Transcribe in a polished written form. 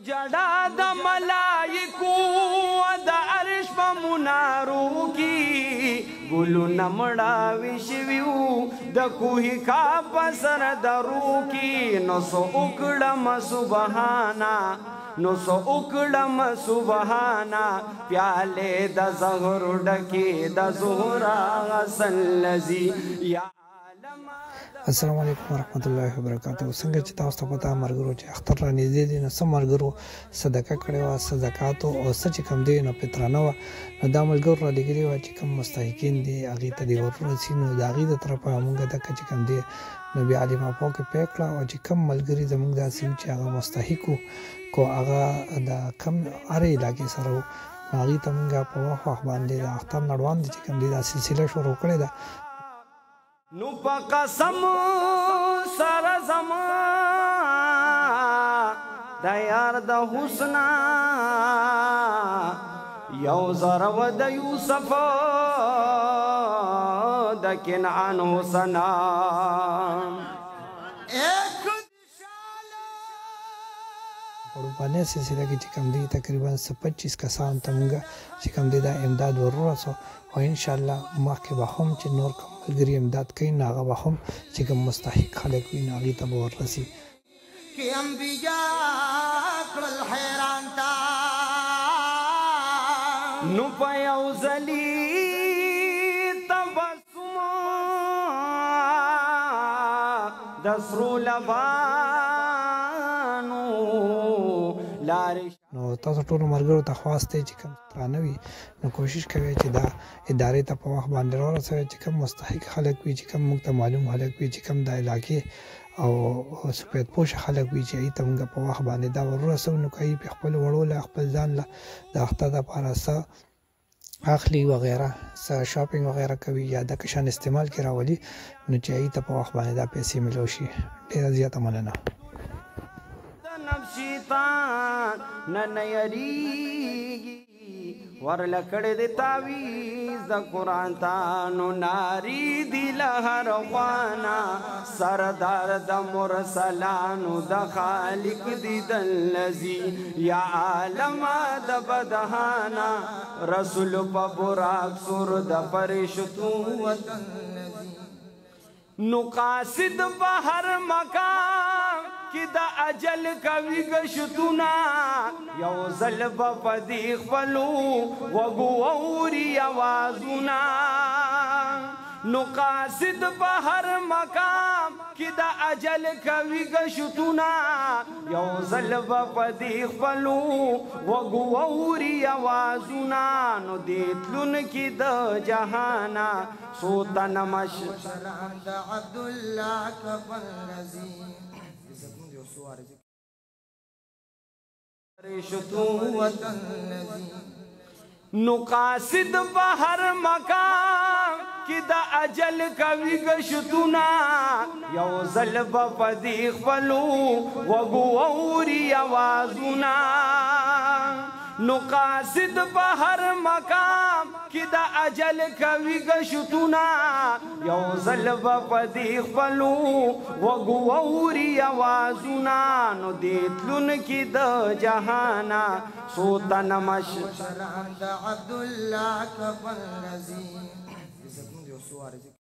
جړا د ملائکو د عرش په منارو کې ګلونه مړاوي شوي د کوهي کاف په سر درو کې. نو څه وکړم سبحانه، نو څه وکړم سبحانه، پیالې د زهر ډکې د زهرا حسن لذي یا. السلام علیکم ورحمت الله وبرکاته. څنګه چې تاسو ته پته مرګرو چې اختر را نږدې دی، نو څه مرګرو صدقه کړې وه، څه زکات او څه چې کوم دی نو فطرانه وه. نو دا ملګرو را لېږلي وه چې کوم مستحقین دي هغې ته دې ورسي. نو د هغې د طرفه مونږ دغه چې کوم دی نو بیا لفافو کې پی کړه، او چې کوم ملګري زمونږ داسې وو چې هغه مستحق وو، کو هغه د کم هرې علاقې سره وو، نو هغې ته مونږ په وخت وخت باندې د اختر نه وړاندې چې کوم دی دا سلسله شروع کړې ده. نو په قسم سره زما د یار د حسنا یو زره و د یوسف د کنعان حسنا. په اروپانۍ سلسله کې چې کوم دی تقریبا څه 25 کسانو ته مونږ چې کوم دی دا امداد ورورسو، او انشاءالله مخکې به هم چې نور کوم ملګري امداد کوي نو هغه به هم چې کوم مستحق خلک وي نو هغې ته به ورسي. کې انبیاء کړل حیران تا، نو په یو ځلي تبسم د سرو لبانو لارې. نو تاسو ټولو ملګرو ته خواست دی چې کوم ترانه وي نو کوشش کوئ چې دا ادارې ته په وخت باندې راورسوئ، چې کوم مستحق خلک وي، چې کوم موږ ته معلوم خلک وي، چې کوم د علاقې او سفید پوش خلک وي، چې هغې ته موږ په وخت باندې دا ورورسوو. نو که هغوی پرې خپل وړو له خپل ځان له د اختر دپاره څه اخلي وغیره، څه شاپینګ وغیره کوي یا دغه شان استعمال کې راولي، نو چې هغوی ته په وخت باندې دا پیسې میلاو شي. ډېره زیاته مننه. نفس شیطان نه نه یریږي ورله کړی دی تعویذ د قرآن ته. نو ناري دي له هر خوا سردار د مرسلانو د خالق دیدن لذي یا عالم د بدهانا رسول په براق سور د فرشتو وطن. نو قاصد په هر مقام کې د اجل کوي ګشتونه، یو ځل به په دې خپلو غوږو اوري اوازونه. نو قاصد په هر مقام کې د اجل کوي ګشتونه، یو ځل به په دې خپلو غوږو اوري اوازونه. نو دې تلونکي د جهانه څو تنه مشران د عبدالله کفن رضي فرشتو وطن. نو قاصد په هر مقام کې د اجل کوي ګشتونه، یو ځل به په دې خپلو غوږو اوري اوازونه. نو قاصد په هر مقام کې د اجل کوي ګشتونه، یو ځل به په دې خپلو غوږو اوري اوازونه. نو دې تلونکي د جهانه څو تنه مشران د عبدالله کفن رضي.